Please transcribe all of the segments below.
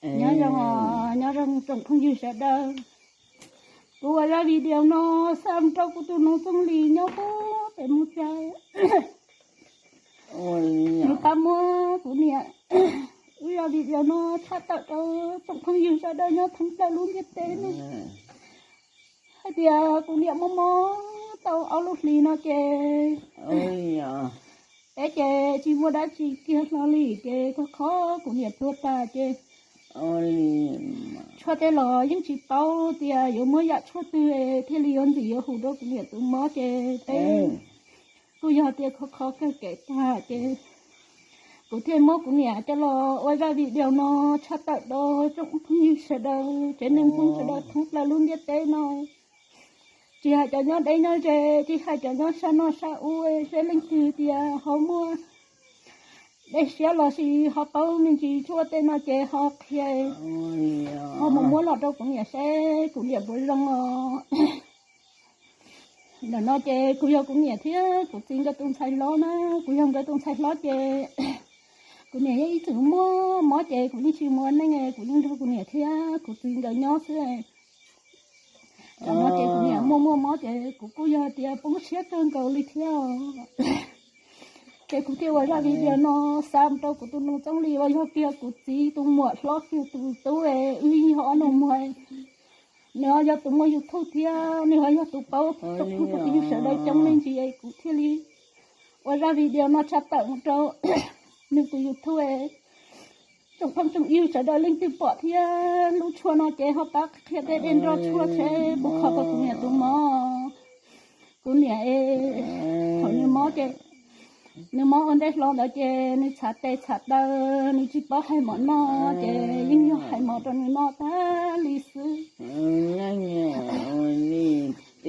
Nyob zoo, nyob zoo tsoom phooj ywg sawv daws. Kuv ua zaj video no xa mus rau kuv tus nus Txooj Lis nyob puag pem Moos Cais. Nws pab muab kuv niam wb zaj video no tshaj tawm rau tsoom phooj ywg sawv daws nyob thoob plaws lub ntiaj teb no hais tias kuv niam mob mob tau ob lub hlis no ces peb ces tsis muaj dab tsi kiag hlo li ces khov kho kuv niam tuag tas ces tshuaj tej los yeej tsis paub tias yuav muab yam tshuaj twg thiaj li yuav ntxim yuav hum rau kuv niam tus mob ces peb kuj yog tias khov kho kawg kev tag ces kuv thiaj muab kuv niam coj los ua zaj video no tshaj tawm rau tsoom phooj ywg sawv daws, tsev neeg Hmoob sawv daws thoob plaws lub ntiaj teb no. Tsis hais cov nyob deb nyob ze, tsis hais cov nyob sab no sab ub, seb leej twg tias ho muaj dej siab los sis ho paub me ntsis tshuaj tej no ces ho qhia, ho mus muab los rau kuv niam seb kuv niam puas zoo os. Ntawm no ces kuv yog kuv niam thiab kuv txiv nkawd tus ntxhais hlob na, kuv yog nkawd tus ntxhais hlob ces kuv niam yeej ib txwm muaj mob ces kuv yeej tsis mus ua neej, kuv yeej nrog kuv niam thiab kuv txiv nkawd nyob xwb. Tam no ces kuv niam muaj muaj mob ces kuv kuj yog tias poob siab kawg nkaus li thiab. Ces kuv thiaj ua zaj video no xa mus rau kuv tus nus Txooj Lis uas yog kiag kuv txiv tus muam hlob kiag tus tub, wb yog ob nus muag. Nws yog tus muaj YouTube thiab nws ho yog tus paub tsoom phooj ywg sawv daws coob me ntsis es kuv thiaj li ua zaj video no tshaj tawm mus rau nws tus YouTube. Tsoom phooj tsoom ywg sawv daws leej twg pom thiab lub tshuaj no ces ho pab qhia tej dej nroj tshuaj seb puas kho tau kuv niam tus mob. Kuv niam es thaum nws mob ces nws mob ua ntej hlo ntawd ces nws txhav tes txhav taw, nws tsis paub hais mov noj ces yeej yog hais mov rau nws noj tag li xwb.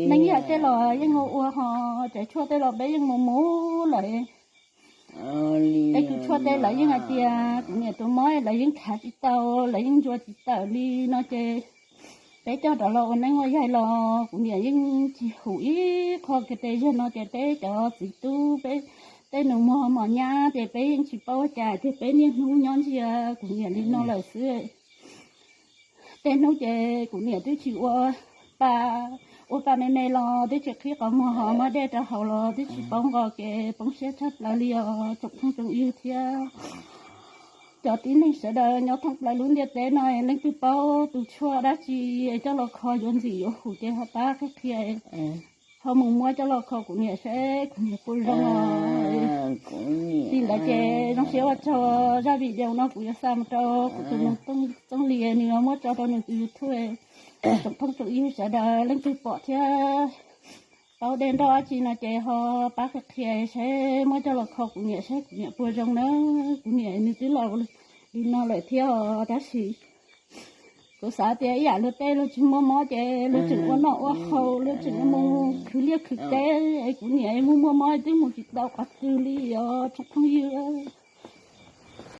Neej yog tej los yeej ua ua ho, cov tshuaj tej los peb yeej mus mus lawm. Peb tus tshuaj tej lawv yeej hais tias kuv niam tus mob lawv yeej khav tsis tau, lawv yeej ntsuas tsis tawm li no ces peb coj rov los ua neeb ua yaig los kuv niam yeej tsis hum ib qho kiag. Tej zaum no ces peb cov txiv tub peb tej nus muag mos nyab ces peb yeej tsis paub ua cas ces peb niaj hnub nyob ntsia kuv niam li no lawm xwb. Tej hnub ces kuv niam twb tsis ua pa, ua pa me me los twb tsis qhib qhov muag ho muab dej rau haus los twb tsis paub nqos ces poob siab tshaj plaws li os tsoom phooj tsoom ywg thiab cov tib neeg sawv daws nyob thoob plaws lub ntiaj teb no. Leej twg paub tus tshuaj dab tsi coj los kho yuav ntxim yuav hum ces ho pab qhia qhia, ho mus muab coj los kho kuv niam seb kuv niam puas zoo. Li ntawd ces zoo siab ua tsaug, zaj video no kuv yuav xa mus rau kuv tus nus Txooj Lis, nws yuav muab tso rau nws tus YouTube. Tsoom phooj tsoom ywg sawv daws leej twg pom thiab paub dej nroj dab tsi no ces ho pab qhia qhia seb muab coj los kho kuv niam seb kuv niam puas zoo na. Kuv niam nws twb laus li no lawm thiab os, tab sis kuv xav tias ib yam luag tej luag tsis muaj mob ces luag tseem ua noj ua haus, luag tseem mus khwv liaj khwv teb, kuv niam muaj muaj mob twb mus tsis tau qhov twg li os tsoom phooj ywg.